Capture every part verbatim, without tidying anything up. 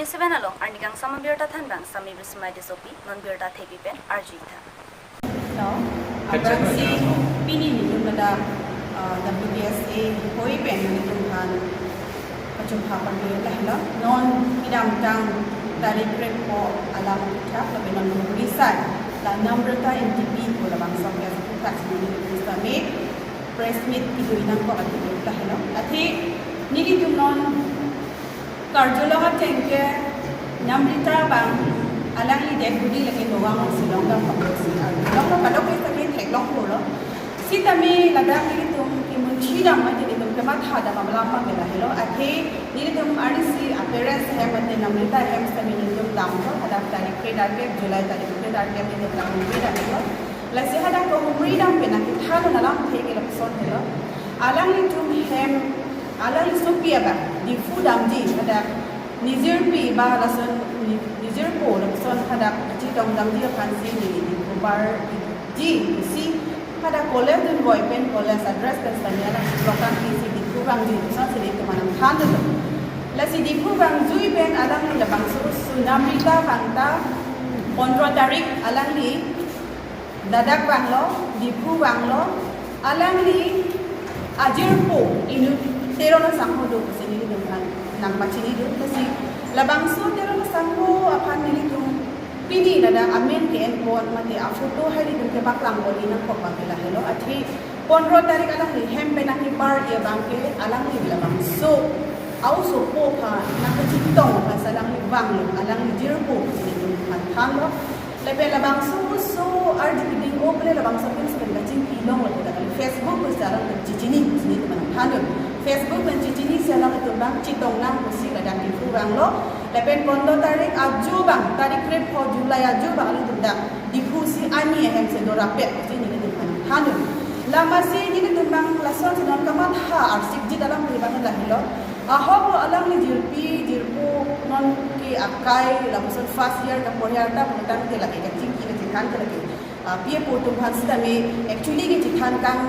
Seven along arni kangsam abirta thanbang Sami Bismai Tissopi, non birta thepi pen arju-ik tha. Hello. Aphrangsi pini nelitum ladak, uh, W K S A hoi pen nelitum aphan kachumha pame lahelo. Non kedamtang tarik krepho alam kethak lapen non Huri sai la Namrita M T P ko labangso K S A kethak si nelitum sitame press meet kedo nangkok athe lahelo. Athe nelitum non karjulong ateng ke Namrita abang alangli dead body lake dovang along si longdam panglo si arjulong lo, kadokave sitame theklong pulo. Sitame ladak nelitum kemunchi dam mate nelitum kematha dam alam abang ke lahelo. Athe nelitum arnisi a-parents ahem mate Namrita ahem sitame nelitum damlo, hadak tarik kre-darkep, July tarik kre-darkep nelitum dam kre-darkep lo. Lasi hadak kehumri dam pen nangkethan alamthe ke lapuson helo. Alanglitum hem, alangli sopi abang Diphu damji, hadak nijirpi ba lason ni-, nijirpo lapuson hadak kachetong damji aphansi neli Diphu barji pusi hadak college dunvoi pen college a-dress pen sitame alang vlog kangsi Diphu vangji puson si nelitum aphan nangthanlo. Lasi Diphu vangjui pen alangli labangso Namrita abang ta pondro tarik alangli ladak vanglo, Diphu vanglo, alangli ajirpo inut Teron asangho do pusi nelitum aphan nangpachini do. Lasi labangso Teron asangho aphan nelitum pini ladak amen ke-en pon mate a-photo hai nelitum kepaklang pon nangkok abang ke lahelo. Athe pondro tarik alangli hem pen nangkebarji abang ke alangli labangso a-osopo aphan nangkachetong aphan si alangli vanglo, alangli jirpo pusi nelitum aphan thanlo. Lapen labangso oso ardi keding o pule labangso pen si pen kachingki longlo, ladak kali Facebook pusi alang pen chechini pusi nelitum aphan thanlo. Facebook pen chechini si alangtum abang chetong nang pusi ladak Diphu vanglo. Lapen pondro tarik ajo abang, tarik krepho July ajo abang alangtum dak Diphu si ani ahem si dorapet pusi nelitum aphan thanlo. Lasi nelitum abang lason si non kamatha arsikjit alamthe abang lahelo. Ahok lo alangli jirpi, jirpo, non ke akai, lapuson first year kaporhe arta pulotangte lake kachingki kachethan ke lake, ah, P A po atum aphan sitame actually kachethan kang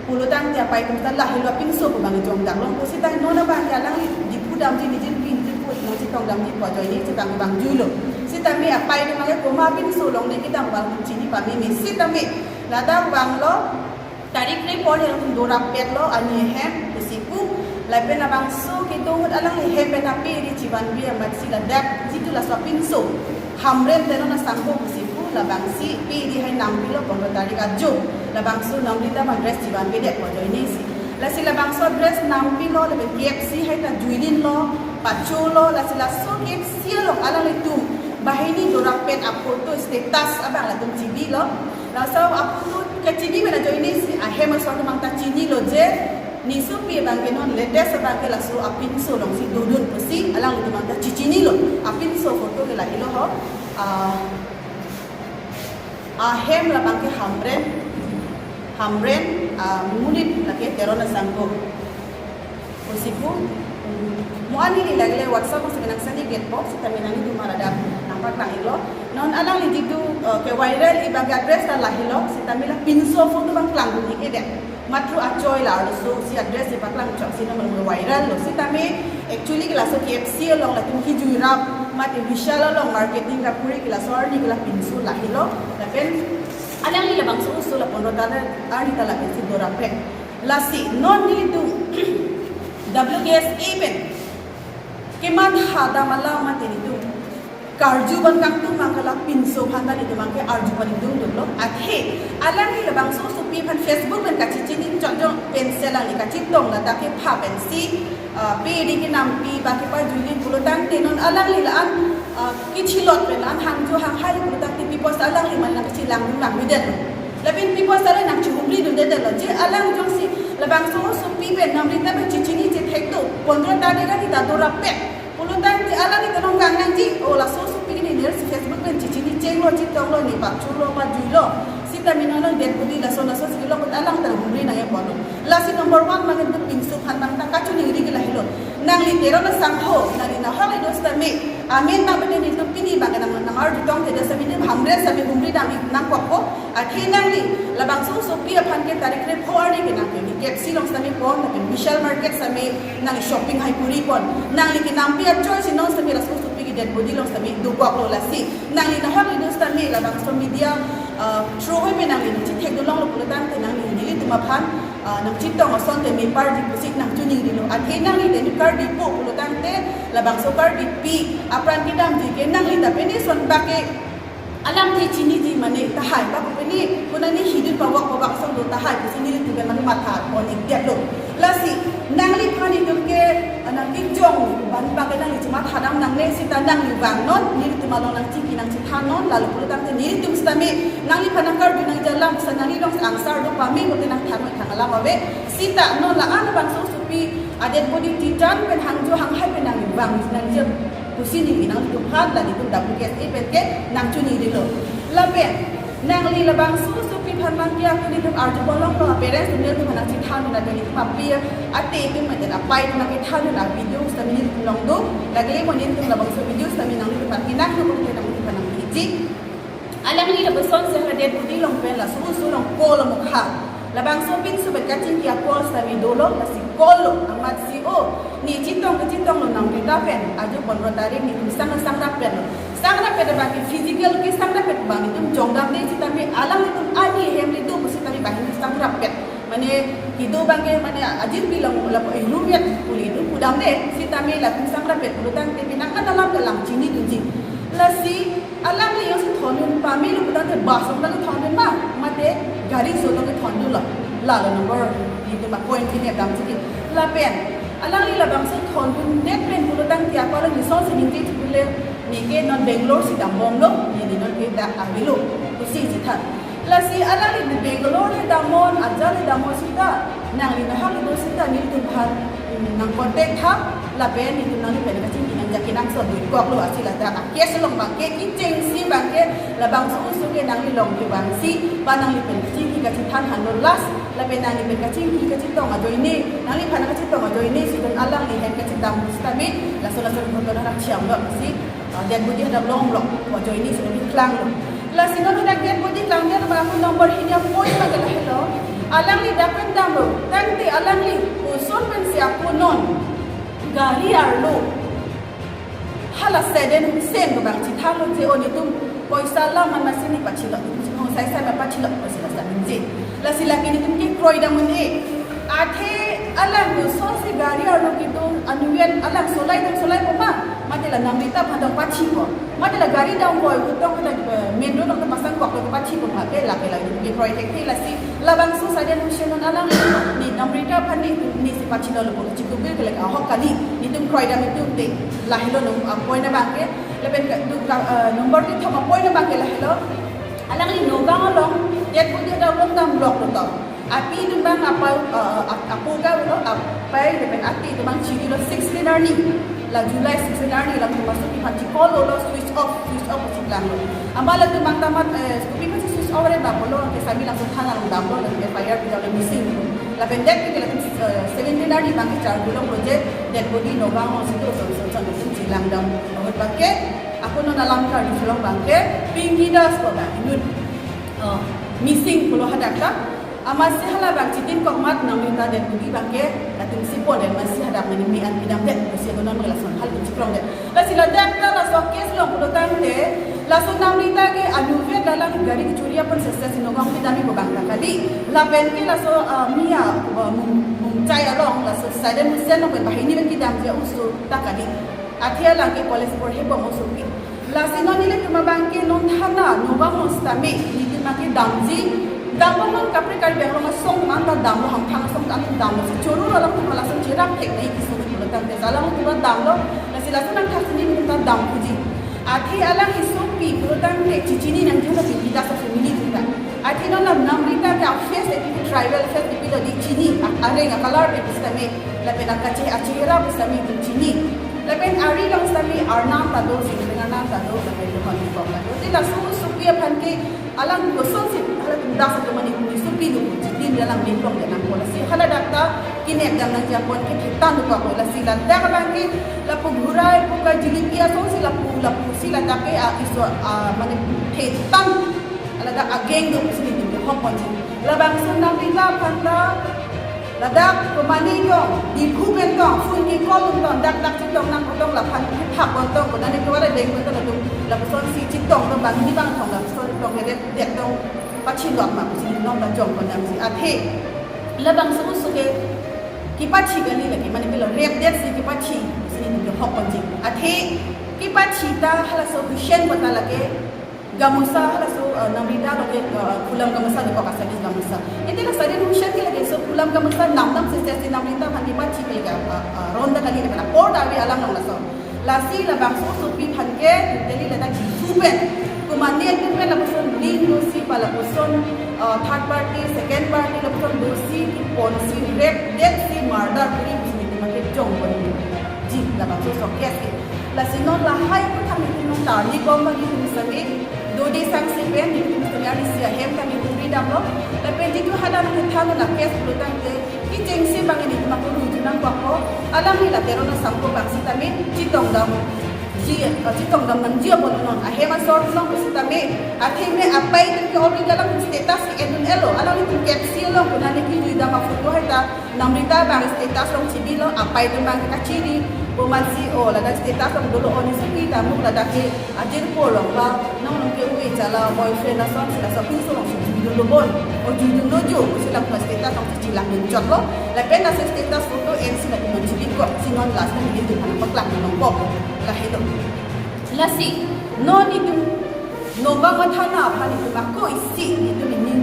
pulotangte apei atum ta lahelo apinso pu abang jongdaklo. Ko sita non abang ke alangli Diphu damji nijirpi nijirpo nangchetong damji pu ajoine si abang vangjuilo. Sitame apei atum abang ke komat apinso longle kedam abang chini pameme, sitame ladak vanglo. Tarik krepho alangtum dorapetlo ani ahem pusi pu. Lapen labangso kedo ahut alangli hem pen ape ri chevanve amatsi ladak jitu laso apinso Hamren Teron asangho pusi pu, labangsi pe ri hai nangpilo pondro tarik ajo. Labangso Namrita abang dress chevanvedet pu ajoine si. Lasi labangso dress nangpilo lapen K F C hai ta juilinlo, pacholo, lasi laso K F C along alanglitum banghini dorapet a-photo status abang latum chibilo. Laso a-photo kachibi pen ajoine si ahem aso atum abang ta chinilo je nesopi abang ke non latest abang ke laso apinso alongsi dodun pusi alanglitum abang ta chechinilo. Apinso photo ke lahelo ho. Ah, ahem labang ke Hamren, Hamren, ah, monit lake Teron asangho pusi pu. Mo ani neli lake WhatsApp along si nangsandipo, sitame nanglitum aphan ladak nangpaklang-iklo. Non alangli jitu, eh, ke-viral-ji abang ke a-dress ta lahelo, sitame la pinso photo abang klangdun-ik-edet. Matro achoi la arloso si a-dress si paklang chok si non viral lo. Sitame actually ke laso K F C along latum kejui rap mate Vishal along marketing rap kuri ke laso arni ke la pinso lahelo. Lapen alangli labangso oso la pondro tarik arni ta lapensi dorapet. Lasi non nelitum W K S A pen kematha dam alam mate nelitum karju abang kangtung abang ke la pinso aphan ta nelitum abang ke arju panitum dolo. Athe alangli labangso osopi aphan Facebook pen kachechini chokjong pensi alangli kachetong ladak kepha pensi, ah, pe ri kenampi abang kepajuili pulotangte non alangli la-an, ah, kechilot pen la-an hangjo hanghai pulotangte pi apotsi alangli mane nangkachelangdun nangvedetlo. Lapen pi apotsi alangli nangchehumridundetlo. Je alang jongsi labangso osopi pen Namrita pen chechini chethek do, pondro tarik arni ta dorapet pulotangte alangli ta nanggang nangji, o laso osopi ke ne nersi Facebook pen chechini chenglo, chetonglo, ne pacholo, pajuilo. Sitame non dead body laso laso si lo, alang ta humri nangji pulo. Lasi number one abang ke pinso aphan abang ta kachiningri ke lahelo. Nangli Teron asangho, nangli nahok le do sitame amen abang ke nelitum pini abang ke nang, nang arju tongte, sitame ne Hamren sitame humri nang, nangkokpo. Athe nangli labangso osopi aphan ke tarik krepho arni ke nangke K F C along sitame pon, lapen Vishal Market sitame nang shopping hai kuri pon. Nangli kenampi achoi si non sitame laso osopi dead body along sitame dokoklo. Lasi nangli nahak le do sitame labangso media, ah, through pen nangli nangchethek dolonglo pulo tangte nangli nelitum aphan, ah, nangchetong asonte meparji pusi nangchiningrilo. Athe nangli teni Karbipo pulo tangte labangso Karbipi apran kedamji ke nangli ta pini ason bak ke alamthe chiniji mane tahai, bak pini konane hidun pavak pavak asong do tahai pusi nelitum pen mane matha pon-ikdetlo. Lasi nangliphan itum ke, ah, nangkejong abang bak ke nangli chematha dam nangne seta nangli vangnon, nelitum along nangchingki nangchethannon, lalu pulo tangte nelitum sitame nangliphan nangkarju nangji alam seta nangli along angsar do pame pulote nangthan thang alam ave. Seta non la-an labangso osopi a-dead body titan pen hangjo hanghai pen nangli vang nangji pusi neli nangtumphan la nelitum W K S A pen ke nangchiningrilo. Lapen nangli labangso osopi aphan abang ke ako nelitum arju bolonglo, parents atum nelitum aphan nangchethan dun, nelitum api ate atum mate apai atum nangkethan dun a-video sitame nelitum along do. Lake le mo nelitum labangso video sitame nanglitum aphan kenang do pulote nanglitum aphan nangpiji. Alangli labangson si hala dead body along pen laso oso along call mo kha. Labangso pinso pen kachingki a-call sitame dolo, lasi call lo, amatsi o, ne chetong kachetonglo Namrita pen, ajo pondro tarik netum sang sangrap petlo. Sangrap pet abang ke physical ke sangrap pet abang netum jongdamde sitame alanglitum ani ahem le do pusitame banghini sangrap pet. Mane kedo abang ke mane ajin bilang lapu eh room yat puli do pudamde sitame latum sangrap pet pulo tangte penang an alam kalang chinidunji. Lasi alangli jongsi thondun pamelo pulo tangte bus along tangte thondun ma, mate gari so tangte thondunlo. Lalo number netum a-point kenepdam chiki. Lapen alangli labangso thondundet pen pulo tangte ako alangli asonsi ningje thule, ne ke non Bangalore si dambomlo, ne ne non ke dak avelo pusi chethan. Lasi alangli Bangalore le damnon, ajat le damnon seta nangli nahak le do seta nelitum aphan, mm, nang-contact tha, lapen nelitum nangli pen kachingki nangji akenangsot dokoklo. Lasi ladak a-case along abang ke kechengsi abang ke labangso oso ke nangli along kevangsi ba nangli pen kachingki kachethan hanlo last, lapen nangli pen kachingki kachetong ajoine, nangliphan kachetong ajoine si don alangli ahem kachedam sitame laso laso ghotona rak chiamlo si, ah, dead body hadak longlo, ajoine si nangli klanglo. Lasi non hadak dead body klangdet abang ako number hini a-point abang ke lahelo. Alangli dak pen damlo tangte alangli koson pensi ako non gari arlo hala Saddam Hussein abang chethanlo je o netum poisa alam amatsi ne pachilo, netum chingho sai sai ma pachilo pusi la Saddam Hussein. Lasi lake netum kekroi dam un-e. Athe alang kosonsi gari arlo kedo anvet alang solai dam solai po ma, mate la Namrita aphan dam pachipo, mate la gari dam boi utong la, eh, main road along ta pasang kok lo pachipo ma, ke lake la netum kekroi thekthe. Lasi labangso Saddam Hussein non alang ne Namrita aphan ne, nesi pachilo lo pulo chikubir ke lake ahok kali, netum kroi dam netum te. Lahelo num-, a-point abang ke, lapen ke du ka, eh, number kethom a-point abang ke lahelo. Alangli Nagaon along dead body hadak longdam block lo to. Api atum abang apa, eh, ap-, apo kalo, apai lapen ati atum abang chirilo sixteen arni. La July sixteen arni latum asopi aphan chi-call lo, lo switch off, switch off pusi klanglo. Amat latum abang ta mat, eh, sopi aphan si switch off re ba pulo, ke sami langsung thana along damlo, latum F I R pidamlo missing. Lapen det ke latum, eh, seventeen arni abang ke charju longlo je dead body Nagaon alongsi do, so, so, so, latum chelang dam. Ahut abang ke, ako non alam karju chelong abang ke, Pinky Das ko abang inut, eh, missing pulo hadak ta. Amatsi hala abang chitin kok mat Namrita dead body abang ke latum si pondet, amatsi hadak mane me-an pidamdet pusi ako non lason hal chiklongdet. Lasi ladak ta laso case along pulo tangte, laso Namrita ke anuvet la alang gari kechuri aphan sesa si Nagaon kedam-ikpo abang ta kali. Lapen ke laso, ah, Mia, ah, Mung-, Mungchai along, laso Saddam Hussein along pen banghini pen kedamji a-oso ta kali. Athe alang ke college porhepbom osopi. Lasi non nelitum abang ke non thana Nagaon along sitame netum abang ke damji, damlo non kaprek Karbi Anglong asong atum ta damlo, hamphang asong atum damlo, si choro lo alangtum, lason cherap thek nai kesung pulo tangte alangtum ta damlo. Lasi lason nangthak si netum ta dam puji. Athe alang asopi pulo tangte chichini nangji hala Pinky Das a-family atum ta. Athe non la Namrita ke a-face epilo, tribal face epilo di chini, a-, areng a-colour epilo sitame, lapen akache-, achehra pu sitame itum chini. Lapen ari along sitame arnam ta do, si arnam ta do, lapen tumon bikok ta do. Te laso asopi aphan ke alang kosonsi, hala Pinky Das atum mane kuni sopi do, chitin alang bikok de nangpo. Lasi hala dak ta kenepdam nangji apon ke thetan do pa ko. Lasi ladak abang ke lapu ghurai pu ka jilipi asongsi lapu, lapusi ladak ke, ah, iso, ah, mane thetan. Ladak a-gang do pusi netum ke hok ponji. Labangso Namrita aphan ta Ladak komane tong, Diphu pen tong, phone ke-call un tong, dak dak chetong nang kotong laphan, phak bon tong, konane kewara deng bon tong latum, lapusonsi chetong tong, banghini bangthong lapuson tong, rep det tong, pachilok ma pusi nong ta jong kon damsi. Athe labangso oso ke kepachi kali lake, mane pilo rep detsi kepachi pusi nelitum hok ponji. Athe kepachi ta halaso Hussein kota lake, gamusa halaso, eh, Namrita loke, eh, Phulam gamusa dokok, Assamese gamusa. Ente la Sarin Hussein ke lake so Phulam gamusa namnam sese si Namrita aphan kepachi ke lake, eh, eh, ronda kali lake, apor ta ave alam long laso. Lasi labangso osopi aphan ke totally ladak Diphu pen, komane atum pen lapuson link dosi ba lapuson, eh, third party, second party lapuson dosi keponsi rep detsi murder kori pusi nelitum ke jong ponji labangso oso case ke. Lasi non lahai aphuthak nelitum nangtarli bom abang nelitum sitame, dode sangse pen nelitum sitame arnisi ahem ta nelitum ri damlo. Lapen jitu hadak nangkethan la case pulotangte, kechengsi abang nelitum ako ruju nangkokpo. Alangli la Teron asangho abang sitame chetong damji, eh, chetong dam nangji apot non ahem asor nong pusitame, atheng me apai atum ke already alang status ke-en un-elo, alanglitum kepsi along konane kejui dam aphoto hai ta Namrita abang status along chibilo, apai atum abang kachiri, komatsi o ladak status along dolo, o nisuki ta muk ladak ke ajirpo along ba, nong nong ke ove chala boyfriend asonsi laso pinso alongsi juidunlo bon, o juidunlo jo, pusi lapu status alongsi chelang dun chotlo, lapen laso status photo ensi latum nangchibikok, si non last time nelitum aphan paklang nangkok, lahelo. Lasi non nelitum Nokwa mathana aphan nelitum ako isi nelitum ini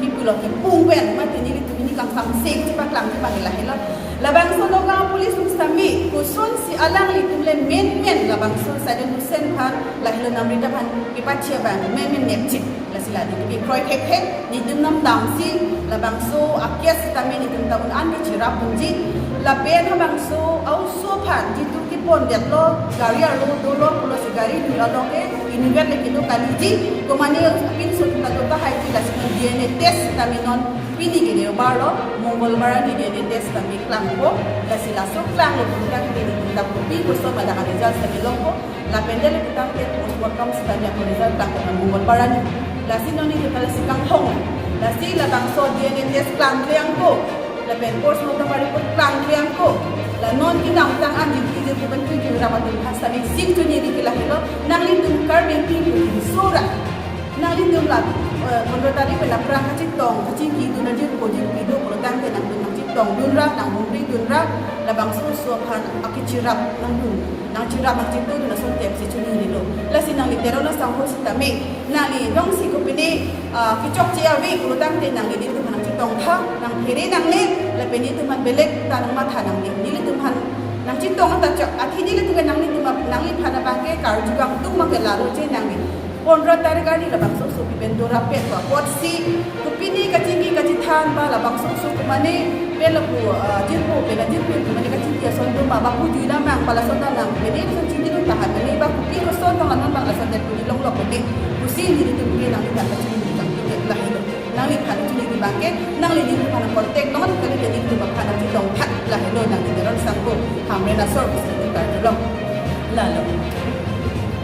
kipulo kipung pen mate nelitum ini kangsam sek chepaklang chepaklang lahelo. Labangso Nokwa police atum sitame kosonsi alanglitum le menmen labangso Sarin Hussein aphan lahelo Namrita aphan kepachi abang menmen nepchip. Lasi la nelitum kekroi thekthe, nelitum namdamsi labangso a-case sitame nelitum ta un-an kecherap unji. Lapen labangso a-oso aphan jitu kepondetlo, gari arlo dolo pulosi gari dui along ke inutvet le kilo kaliji, komane pinso atum ta do tahai ji, lasi non D N A test sitame non pini ke deobar lo, Mongolbar arni D N A test sitame klangpo, lasi laso klanglo pulotangte nelitum ta kopi koson ma dak a-result sitame longpo, lapen dele pulotangte postmortem sitame ako result klangpo non Mongolbar arni, lasi non nelitum ta lasi kanghong, lasi labangso D N A test klangkle angko, lapen postmortem report klangkle angko. La non kenamtang an jingki jingki pen tujuh rapat dun phas tadi sik chuniri ke lahelo, nanglitum Karbi Anglong pu sura. Nanglitum la, eh, pondro tarik pen aphrang kachetong kachingki dun ajirpo jirpi do pulotangte nangtum nangchetong dunra, nanghumri dunra, labangso oso aphan akecherap nangdun, nangcherap nangchetong dun ason tepsi chunirilo. Lasi nangli Teron asangho sitame, nangli jongsi kopine, ah, kechokche ave pulotangte nangli nelitum aphan nangchetongtha, nangphere nangne, lapen nelitum aphan belek ta nangmatha nangne, nelitum aphan nangchetong ta chok, athe nelitum ke nanglitum ap-, nangliphan abang ke karju kangtung abang ke lalo je nangli. Pondro tarik arni labangso osopi pen dorapet ba apotsi kopine kachingki kachethan ba labangso oso komane pen lapu, ah, jirpo pen ajirpo komane kachingki ason do ma ba pu jui damnang ba lason damnang, pine lason chingki dun tahan, pine ba kopi koson tong la non abang lason det pu neli longlok pute, pusi nelitum ke nangli aphan kachingki kangtung ke lahelo. Nangliphan chingki abang ke, nangli nelitum aphan contact non kali ke nelitum aphan nangchetongtha lahelo, nangli Teron asangho Hamren asor pusi nelitum karjulong. Lalo.